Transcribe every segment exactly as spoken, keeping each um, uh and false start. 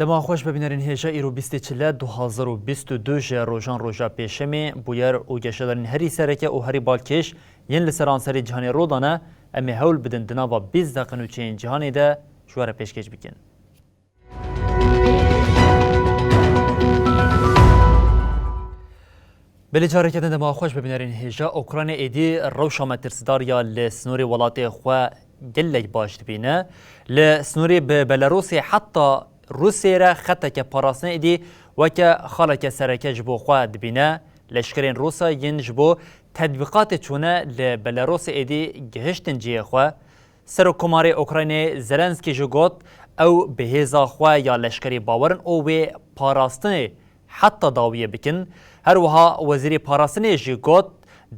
Dema xweş be bînerên hêja, îro bîstê çile du hazar û bîst û du ji rojan roja pêşemê, bûyer û geşedarên herî sereke û herî balkêş yên li seranserê cîhanê rû dane, em ê hewl bidin di nava bîst deqe nûçeyên cîhanê de ji we re pêşkêş bikin. Belê careke din dema xweş be bînerên hêja, Ukrayna êdî rewşa metirsdar ya li sînorê welatê xwe gelek baş dibîne. Li sînorê bi Belarusê heta Rûsyayê re xeteke parastinê êdî weke xaleke sereke ji bo xwe dibîne. Leşkerên Rûsa yên ji bo tedbîqatê çûne li Belarusê êdî gihiştin cihê xwe. Serokkomarê Ukraynê Zelenskî jî got, ew bi hêza xwe ya leşkerî bawer in û wê parastinê heta dawiyê bikin. Her wiha Wezîrê Parastinê jî got,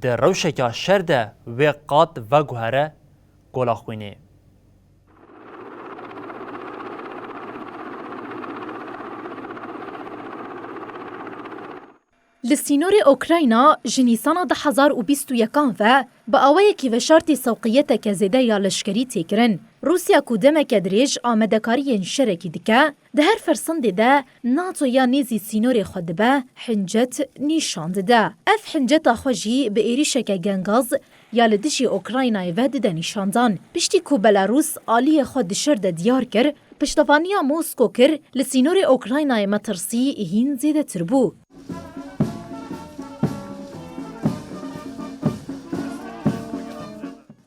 di rewşeke şer de wê qat veguhere gola xwînê. Li sînorê Ukrayna ji Nîsana du hezar û bîst û yekan ve bi awayekî veşartî sewqiyeteke zêde ya leşkerî tê kirin. Rûsya ku demeke dirêj amadekariyên şerekî dike, di her fersendê de NATO ya nêzî sînorê xwe dibe hincet nîşan dide. Ev hinceta xwe jî bi êrîşeke gengaz ya li dijî Ukraynayê ve dide nîşandan. Piştî ku Belarûs aliyê xwe di şer de diyar kir, piştevaniya Mosko kir, li sînorê Ukraynayê metirsî hîn zêdetir bû.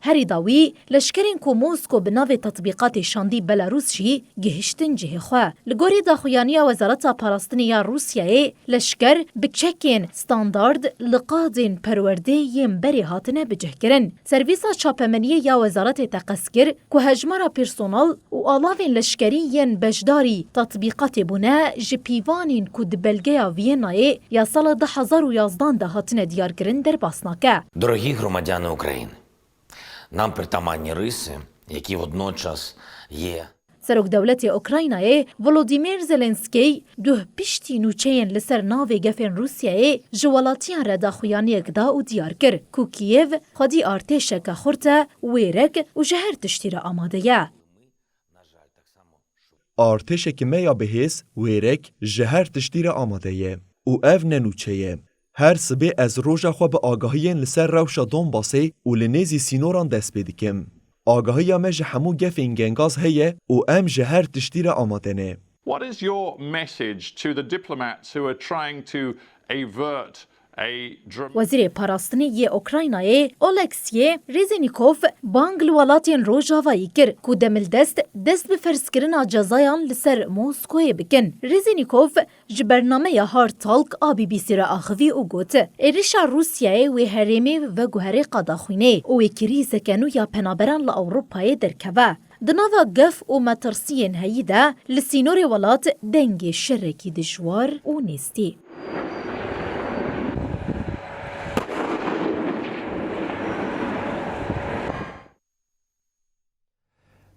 Herî dawî, leşkerên ku Mosko bi navê tetbîqatê şandî Belarûs jî gihiştin cihê xwe. Li gorî daxuyaniya Wezareta Parastinê ya Rûsyayê, leşker bi çekên standard li qadên perwerdê yên berê hatine bicihkirin. Servîsa çapemeniyê ya wezaretê teqez kir ku hejmara personel û alavên leşkerî yên beşdarî tatbîqatê bûne ji pîvanên ku di belgeya Vîyenayê ya sala du hezar û yazdan de hatine diyarkirin derbas nake. Дорогі громадяни України, нам притаманні риси, які водночас є Serokdewletê Ukraynayê Volodymyr Zelenskî duh piştî nûçeyên li ser navê gefên Rûsyayê ji welatiyan re daxuyaniyek da û diyar kir ku Kîyev xwedî artêşeke xurt e, wêrek û ji her tiştî re amade ye. Artêşeke me ya bihêz, wêrek, ji her tiştî re amade ye û ev ne nûçe ye. Her sibê ez roja xwe bi agahiyên li ser rewşa Donbasê û li nêzî sînoran dest pê dikim. Agahiya me ji hemû gefên gengaz heye û em ji her tiştî re amade ne. What is your message to the diplomats who are trying to avert a dramatic Wezîrê Parastinê yê Ukraynayê Oleksiy Rezhennikov bang li welatên Rojavayî kir ku demildest dest bi ferzkirina cezayan li ser Moskoyê bikin. Rezhennikov ji bernameya Hard Talk a B B C re axivî û got, êrişa Rûsyayê wê herêmê veguherê qada xwînê û wê krîzeke nû ya penaberan li Ewropayê derkeve. Di nava gef û metirsiyên heyî de li sînorê welat dengê şerekî dijwar û nêzî.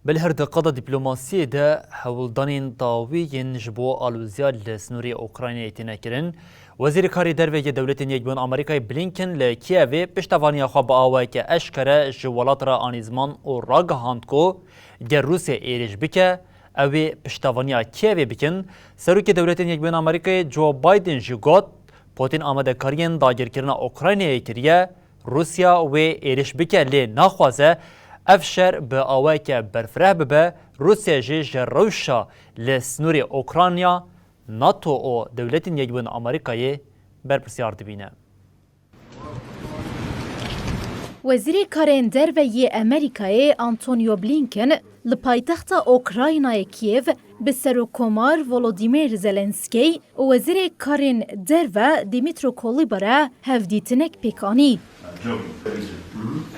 Belê her di qada dîplomasiyê de hewldanên dawî yên ji bo aloziya li sînorê Ukraynayê têne kirin. Wezîrê Karê Derve yê Dewletên Yekbûn Amerîkayê Blinken li Kîevê piştevaniya xwe bi awayeke eşkere ji welat re anî ziman û ragihand ku ger Rûsya êrîş bike, ew ê piştevaniya Kîevê bikin. Serokê Dewletên Yekbûn Amerîkayê Joe Biden jî got, Putin amadekariyên dagirkirina Ukraynayê kiriye, Rûsya wê êrîş bike, lê naxwaze ev şer bi awayeke berfireh bibe. Rûsya jî ji rewşa li sînorê Ukrayna, NATO û Dewletên Yekbûn Amerîkayê berpirsiyar dibîne. Wezîrê Karên Derve yê Amerîkayê Antonio Blinken li paytexta Ukraynayê Kiev bi Serokkomar Volodymyr Zelenskî û Wezîrê Karên Derve Dmytro Kuleba re hevdîtinek pêk anî.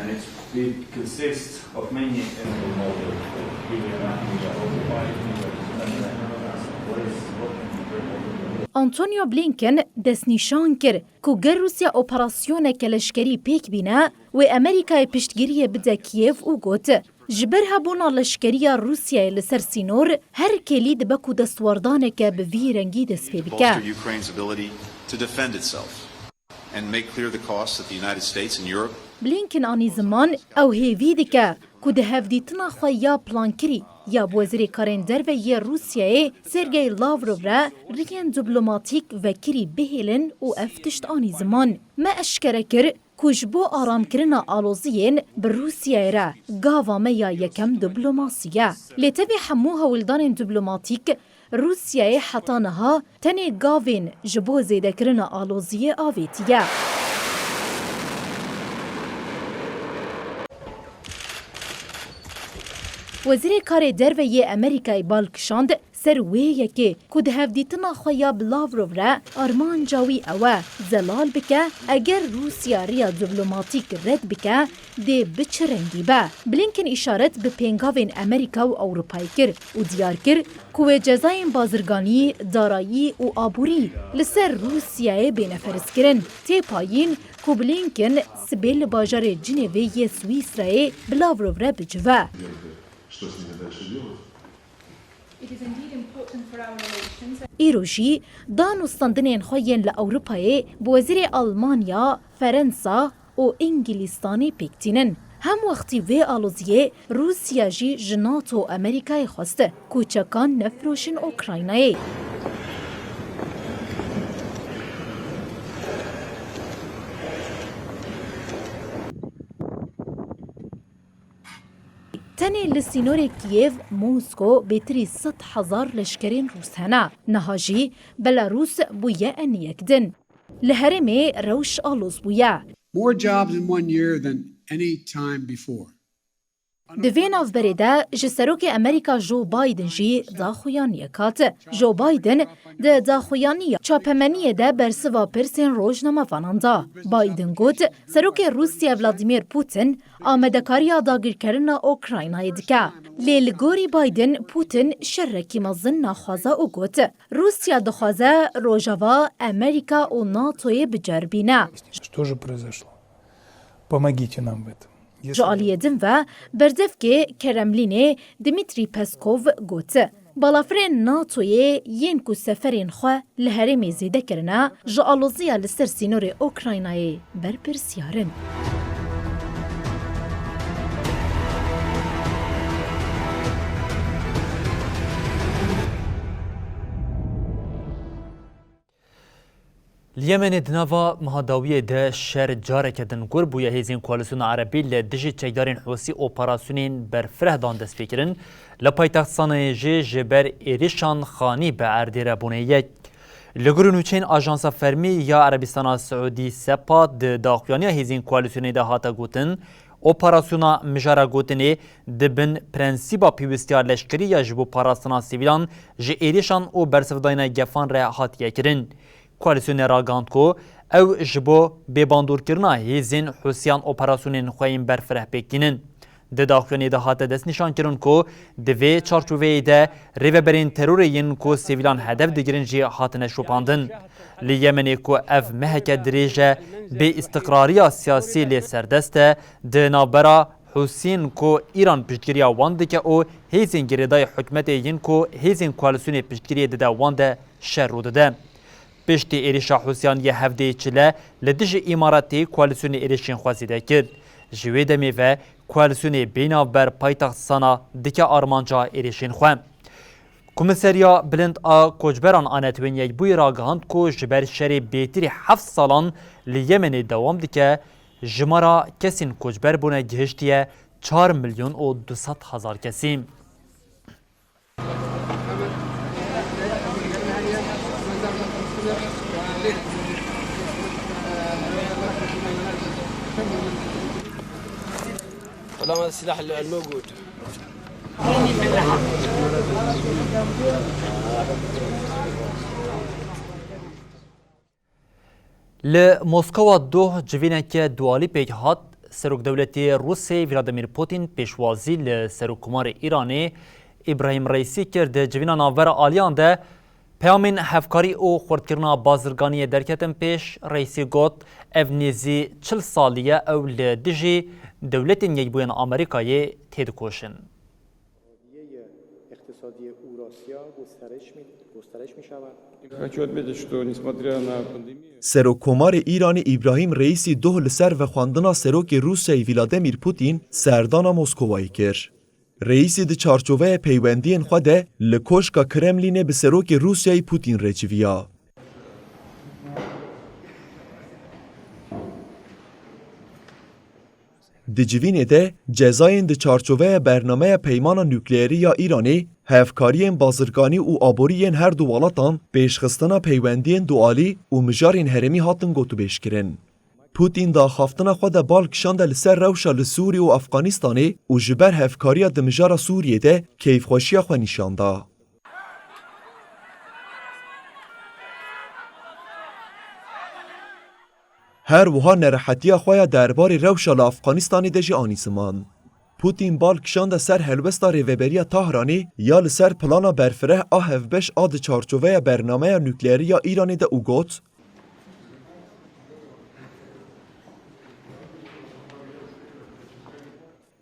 And it's, it consists of many Antonio Blinken destnîşan kir ku ger Rûsya operasyoneke leşkerî pêk bîne, wê Amerîkayê piştgiriyê bide Kîev û got, ji ber hebûna leşkeriya Rûsyayê li ser sînor, her kêlî dibe ku destwardaneke bi vî rengî dest pê bike. Bolster Ukraine's ability to defend itself and make clear the costs that the United States and Europe Blinken anî ziman, ew hêvî dike ku di hevdîtina xwe ya plankirî ya bi Wezîrê Karên Derve yê Rûsyayê Sergey Lavrov re riyên diplomatîk vekirî bihêlin û ev tişt anî ziman. Me eşkere kir ku ji bo aramkirina aloziyên bi Rûsyayê re gava me ya yekem diplomasî ye. Lê tevî hemû hewldanên diplomatîk Rûsyayê heta niha tenê gavên ji bo zêdekirina aloziyê avêtiye. Wezîrê Karê Derve yê Amerîkayê bal kişand ser wê yekê ku di hevdîtina xwe ya bi Lavrov re armanca wî ew e, zelal bike eger Rûsya riya diplomatîk red bike, dê bi çi rengî be. Blinken îşaret bi pêngavên Amerîka û Ewropayê kir û diyar kir ku wê cezayên bazirganî, darayî û aborî li ser Rûsyayê bêne ferizkirin. Tê payîn ku Blinken sibê li bajarê Cinêvê yê Swîsrayê bi Lavrov re bicive. Îro jî danûstandinên xwe yên li Ewropayê bi wezîrê Almanya, Ferensa û Îngilîstanê pêk tînin. Hem wextî vê aloziyê Rûsya jî ji NATO û Amerîkayê xwest ku çekan nefiroşin Ukraynayê. Tenê li sînorê Kîev, Mosko bêtirî sed hezar leşkerên Rûs hene. Niha jî Belarûs bûye eniyek din. Li herêmê rewş aloz bûye. More jobs in one year than any time before. Di vê navberê de ji Serokê Amerîka Joe Biden jî daxuyaniyek hat. Joe Biden di daxuyaniya çapemeniyê de bersiva pirsên rojnamevanan da. Biden got, Serokê Rûsya Vladimir Putin amadekariya dagirkerina Ukraynayê dike. Lê li gorî Biden, Putin şerekî mezin naxwaze û got, Rûsya dixwaze Rojava, Amerîka û NATOyê biceribîne. Что же произошло? Помогите нам в этом. Ji aliyê din ve berdevkê Kremlînê Dmitry Peskov got, balafirên NATOyê yên ku seferên xwe li herêmê zêde kirine, ji aloziya li ser sînorê Ukraynayê berpirsiyar in. Li Yemenê di nava meha dawiyê de şer careke din kûr bûye. Hêzên Koalîsyona Erebî li dijî çekdarên Hûsî operasyonên berfireh dan destpêkirin. Li paytext Sanayê jî ji ber êrişan xanî bi erdê re bûne yek. Li gor nûçeyên Ajansa Fermî ya Erebistana Siûdî, SEPA, di daxuyaniya Hêzên Koalîsyonê de hate gotin, operasyona mijara gotinê di bin prensîba pêwîstiya leşkerî ya ji bo parastina sivîlan ji êrişan û bersivdayina gefan re hatiye kirin. Koalîsyonê ragihand ku ew ji bo bêbandorkirina hêzên Hûsiyan operasyonên xwe yên berfireh pêk tînin. Di daxuyaniyê de hate destnîşankirin ku di vê çarçoveyê de rêveberên terorê yên ku sivîlan hedef digirin jî hatine şopandin. Li Yemenê ku ev meheke dirêj e bêîstiqrariya siyasî lê serdest e, di navbera Hûsiyên ku Îran piştgiriya wan dike û hêzên girêdayî hikûmetê yên ku hêzên koalîsyonê piştgiriyê dide wan de şer rû dide. Piştî êrişa Hûsiyan yê hevdeyê çile li dijî Îmaratê, koalîsyonê êrişên xwe zêde kir. Ji wê demê ve koalîsyonê bê navber paytext Sana dike armanca êrişên xwe. Komîseriya Bilind a Koçberan a Netewên Yekbûyî ragihand ku ji ber şerê bêtirî heft salan li Yemenê dewam dike, jimara kesên koçber bûne gihiştiye çar milyon û du sed hezar kesî. والله ما السلاح الموجود. Li Moskowa doh civîneke dualî pêk hat, Serokdewletê Rûsê Vladimir Putin pêşwazî li Serokkomarê Îranê Îbrahîm Reîsî kir. Di civîna navbera aliyan de peyamên hevkarî û xurtkirina bazirganiyê derketin pêş. Reîsî got, ev nêzî çil salî ye ew li dijî Dewletên Yekbûyên Amerîkayê têdikoşin. اقتصادی اوراسیا گسترش می-، گسترش می‌شود. Хочу отметить, что несмотря на пандемию, Serokkomarê Îranê Îbrahîm Reîsî doh li ser vexwendina Serokê Rûsyayê Vladimir Putin serdana Moskowayê kir. Reîsî di çarçoveya peywendiyên xwe de li Koşka Kremlînê bi Serokê Rûsyayê Putin re civiya. Di civînê de cezayên di çarçoveya bernameya Peymana Nukleerî ya Îranê, hevkariyên bazirganî û aborî yên her du welatan, pêşxistina peywendiyên dualî û mijarên herêmî hatin gotûbêjkirin. Putin di axaftina xwe de bal kişande li ser rewşa li Sûrî û Efxanistanê û ji ber hevkariya di mijara Sûriyê de keyfxweşiya xwe nîşan da. Her wiha nerehetiya xwe ya derbarê rewşa li Efxanistanê de jî anî ziman. Putin bal kişande ser helwesta rêveberiya Tahranê ya li ser plana berfireh a hevbeş a di çarçoveya bernameya nukleerî ya Îranê de û got,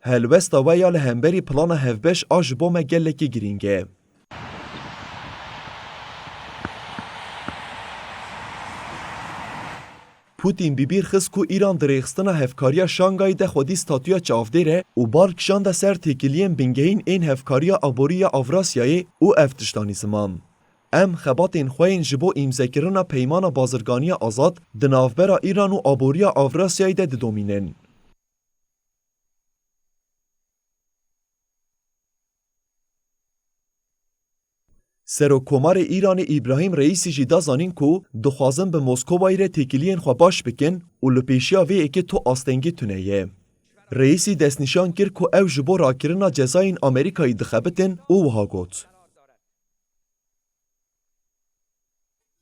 Helwesta we ya li hemberî plana hevbeş a ji bo me gelekî girîng e. Putin bi bîr xist ku Îran di rêxistina hevkariya Şangayê de xwedî statûya çavdêr e û bal kişande ser têkiliyên bingehîn ên hevkariya aborî ya Avrasyayê û ev tişt anî ziman, Em xebatên xwe yên ji bo îmzekirina peymana bazirganiya azad di navbera Îran û aboriya Avrasyayê de didomînin. Serokkomarê Îranê Îbrahîm Reîsî jî da zanîn ku dixwazin bi Moskowayê re têkiliyên xwe baş bikin û li pêşiya vê yekê tu astengî tune ye. Reîsî destnîşan kir ku ew ji bo rakirina cezayên Amerîkayê dixebitin û wiha got.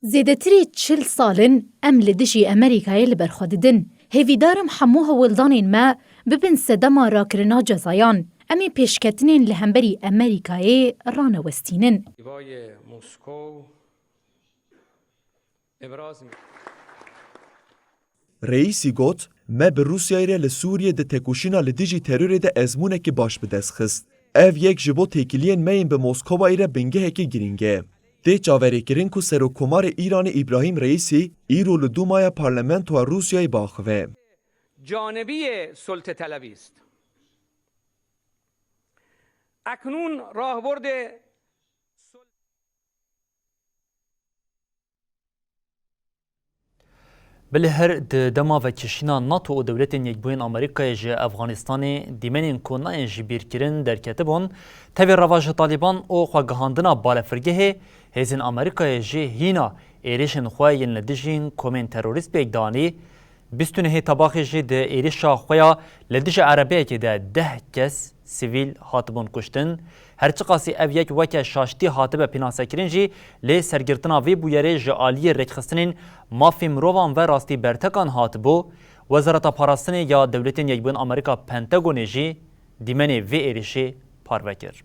Zêdetirî çil sal in em li dijî Amerîkayê li ber xwe didin. Hêvîdar im hemû hewldanên me bibin sedema rakirina cezayan. Em ê pêşketinên li hemberî Amerîkayê ranewestînin. Moskow, Reîsî got, Me bi Rûsyayê re li Sûriyê di tekoşîna li dijî terorê de ezmûnekî baş bi dest xist. Ev yek ji bo têkiliyên me yên bi Moskowayê re bingehekî girîng e. Tê çaverêkirin ku Serokkomarê Îranê Îbrahîm Reîsî îro li Dûmaya Parlamentoya Rûsyayê biaxive. جانبی سلطه‌طلبی است. اکنون راهبرد Bilê her di dema vekişîna NATO û Dewletên Yekbûyên Amerîkayê ji Efxanistanê dîmenên ku nayên jibîrkirin derketibûn, tevî reva ji Talîban û xwegihandina balefirgehê, hêzên Amerîkayê jî hîna êrişên xwe yên li dijîn komên terorîst pêk danî. Bîst û nehê Tebaxê jî di êrişa xwe ya li dijî erebeyekê de deh kes sivîl hatibûn kuştin. Her çiqasî ev yek weke şaştî hatibe pînasekirin jî, lê sergirtina vê bûyerê ji aliyê rêkxistinên mafê mirovan ve rastî bertekan hatibû. Wezareta Parastinê ya Dewletên Yekbûyên Amerîka, Pentagonê jî dîmenê vê êrişê parve kir.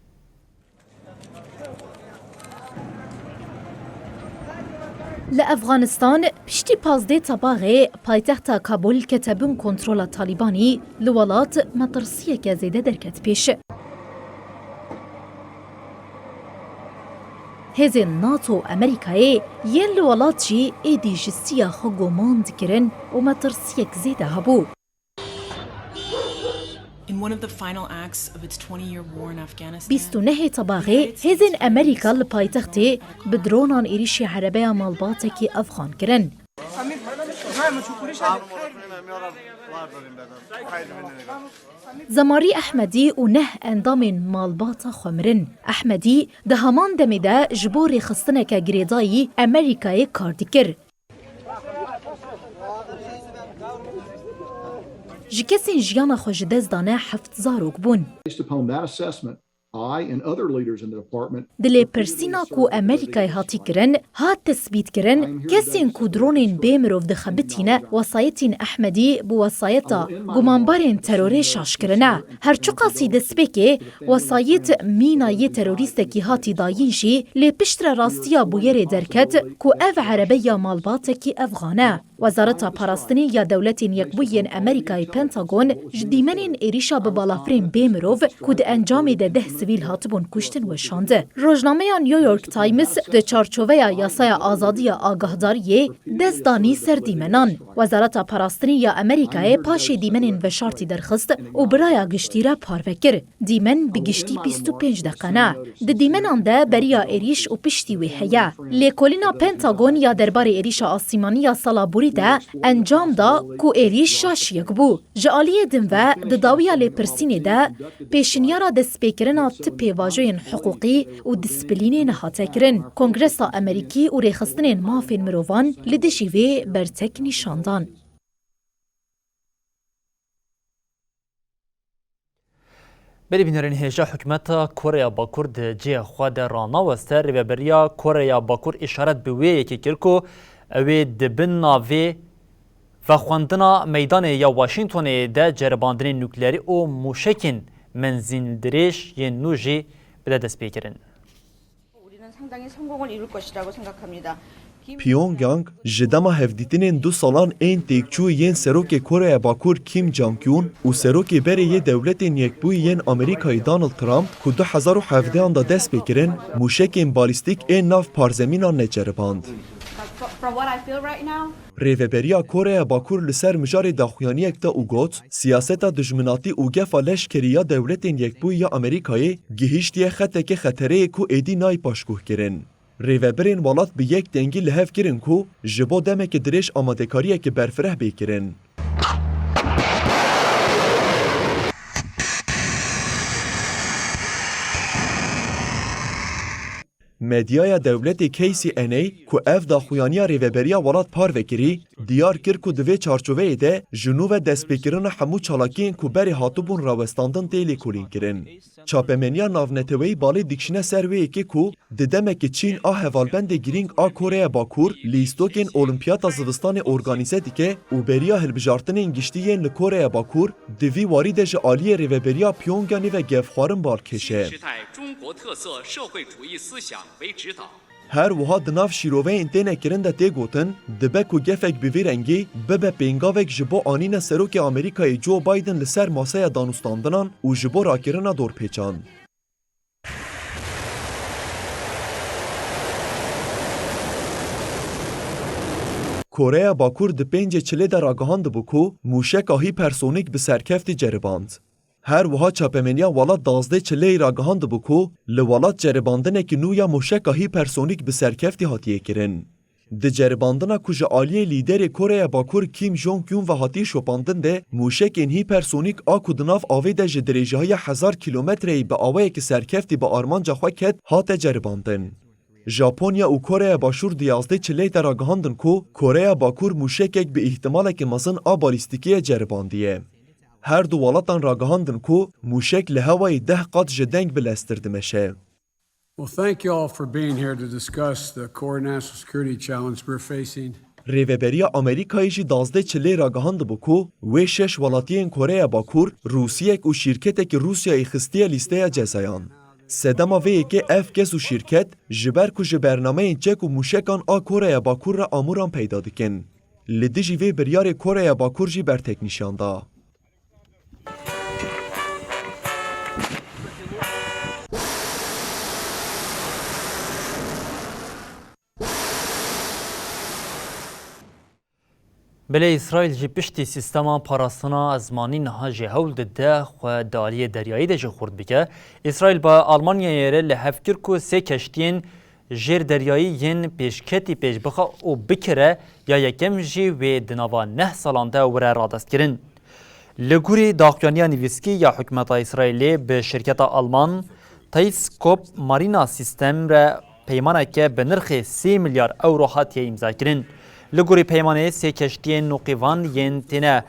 Li Efxanistan piştî pazdeh Tebaxê paytexta Kabul kete bin kontrola Talîbanî, li welat metirsiyeke zêde derket pêş. Hêzên NATO û Amerîkayê yên li welat jî êdî ji siya xwe goman dikirin û metirsiyek zêde hebû. In one of the final acts of its twenty-year war in Afghanistan, Bîst û nehê Tebaxê hêzên Amerîka li paytextê bi dronan êrişî erebeya malbatekî Efxan kirin. Zemarî Ehmedî û neh endamên malbata xwe mirin. Ehmedî di heman demê de ji bo rêxistineke girêdayî Amerîkayê kar dikir. Ji kesên jiyana xwe ji dest dane heft zarok bûn. Based upon that assessment, I and other leaders in the department Di lêpirsîna ku Amerîkayê hatî kirin, hat tesbîtkirin, kesên ku dronên bê mirov dixebitîne, Wesayetîn Ehmedî bi wesayeta gumanbarên terorê şaş kirine. Her çiqasî destpêkê wesayît mîna yê terorîstekî hatî dayîn jî, lê piştre rastiya bûyerê derket ku ev erebe ya malbatekî efxan e. Wezareta Parastinê ya Dewletên Yekbûyî yên Amerîkayê Pentagon ji dîmenên êrîşa bi balafirên bê mirov ku di encamê de deh sivîl hatibûn kuştin weşand. Rojnameya New York Times di çarçoveya yasaya azadiya agahdariyê dest danî ser dîmenan. Wezareta Parastinê ya Amerîkayê paşê dîmenên veşartî derxist û bi raya giştî re parve kir. Dîmen bi giştî bîst û pênc deqe ne. Di dîmenan de beriya êrîş û piştî wê heye. Lêkolîna Pentagon ya derbarê êrîşa asîmanî ya sala borî de encam da ku êrîş şaş yek bû. Ji aliyê din ve di dawiya lêpirsînê de pêşinyara destpêkirina ti pêvajoyên hiqûqî û disîplînê nehate kirin. Kongresa Amerîkî û rêxistinên mafên mirovan li dijî vê bertek nîşan dan. Berî bînerên hêja hikûmeta Koreya Bakur di cihê xwe de ranaweste, rêveberiya Koreya Bakur îşaret bi wê yekê kir ku ew ê di bin navê vexwendina meydanê ya Washingtonê de ceribandinên nukleerî û mûşekên menzîldirêj yên nû jî bide destpêkirin. 우리는 상당히 성공을 이룰 것이라고 생각합니다. Pyongyang ji dema hevdîtinên du salan ên têkçû yên Serokê Koreya Bakur Kim Jong-un û Serokê berê yê Dewletên Yekbûyî yên Amerîkayê Donald Trump ku du hezar û hevdehan de dest pê kirin, mûşekên balîstîk ên nav parzemînan neceriband. From what I feel right now, Rêveberiya Koreya Bakur li ser mijarê daxuyaniyek da û got, siyaseta dijminatî û gefa leşkerî ya Dewletên Yekbûyî ya Amerîkayê gihîştiye xeteke xetereyê ku êdî nayê paşguhkirin. Rêvebirên welat bi yek dengî li hev kirin ku ji bo demeke dirêj amadekariyeke berfireh bê kirin. Medyaya dewletê K C N A ku ev daxuyaniya rêveberiya welat parve kirî, diyar kir ku di vê çarçoveyê de ji nû ve destpêkirina hemû çalakiyên ku berê hatibûn rawestandin tê lêkolînkirin. Çapemeniya navneteweyî balê dikişîne ser wê yekê ku di demekê Çîn a hevalbendê girîng a Koreya Bakur lîstokên Olîmpiyata Zivistanê organîze dike û beriya hilbijartinên giştî yên li Koreya Bakur di vî warî de ji aliyê rêveberiya Pyongyangê ve gefxwarin balkêş e. 时代中国特色社会主义思想为指导。 Her wiha di nav şîroveyên têne kirin de tê gotin, dibe ku gefek bi vî rengî bibe pêngavek ji bo anîna Serokê Amerîkayê Joe Biden li ser maseya danûstandinan û ji bo rakirina dorpêçan. Koreya Bakur di pêncê çilê de ragihandibû ku mûşeka hîpersonîk bi serkeftî ceriband. Her wiha çapemeniya welat dazdeh çileyî ragihandibû ku li welat ceribandinekî nû ya mûşeka hîpersonîk bi serkeftî hatiye kirin. Di ceribandina ku ji aliyê lîderê Koreya Bakur Kim Jong-un ve hatiye şopandin de, mûşekên hîpersonîk a ku di nav avê de ji dirêjahiya hezar kîlometreyê bi awayekî serkeftî bi armanca xwe ket, hate ceribandin. Japonya û Koreya Başûr di yazdeh çileyê de ragihandin ku Koreya Bakur mûşekek bi îhtimaleke mezin a balîstîkî ye ceribandiye. Her du welatan ragihandin ku mûşek li hewayê deh qat ji deng bileztir dimeşe. Well, thank you all for being here to discuss the core national security challenge we're facing. Rêveberiya Amerîkayê jî dazdeh çilê ragihandibû ku wê şeş welatiyên Koreya Bakur, Rûsiyek û şîrketekî Rûsyayê xistiye lîsteya cezayan. Sedema vê yekê ev kes û şîrket ji ber ku ji bernameyên çek û mûşekan a Koreya Bakur re amûran peyda dikin. Li dijî vê biryarê Koreya Bakur jî bertek nîşan da. Belê Îsraîl jî piştî sîstema parastina ezmanî niha jî hewl dide xwe di aliyê deryayî de jî xurt bike. Îsraîl bi Almanyayê re li hev kir ku sê keştiyên jêr deryayî yên pêşketî pêş bixe û bikire ya yekem jî wê di nava neh salan de were radestkirin. Li gorî daxuyaniya nivîskî ya hikûmeta Îsraîlê bi şirketa Alman Tayskop Marina System re peymaneke bi nirxê sê milyar ewro hatiye îmzakirin. Li gorî peymanê sê keştiyên nûqîvan yên têne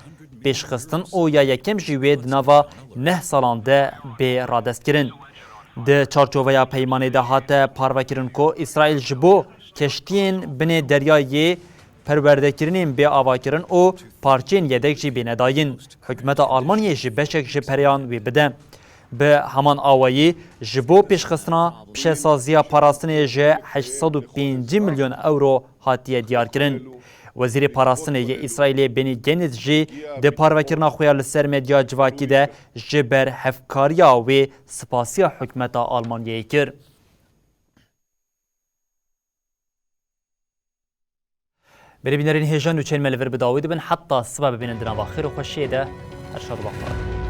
pêşxistin û ya yekem jî wê di nava neh salan de bê radestkirin. Di çarçoveya peymanê de hate parvekirin ku Îsraîl ji bo keştiyên binê deryayê perwerdekirinên bê avakirin û parçeyên yedek jî bêne dayîn. Hikûmeta Almanyayê jî beşek ji pereyan wê bide. Bi heman awayî ji bo pêşxistina pişesaziya parastinê ji heşt sed û pêncî milyon ewro hatiye diyarkirin. Wezîrê Parastinê yê Îsraîlê Benî Gantz jî di parvekirina xwe ya li ser medya civakî de ji ber hevkariya wê spasiya hikûmeta Almanyayê kir. Berê bînerên hêja, nûçeyên me li vir bi dawî dibin. Heta siba bibînin di nava xêr û xweşiyê de. Her şad û baş.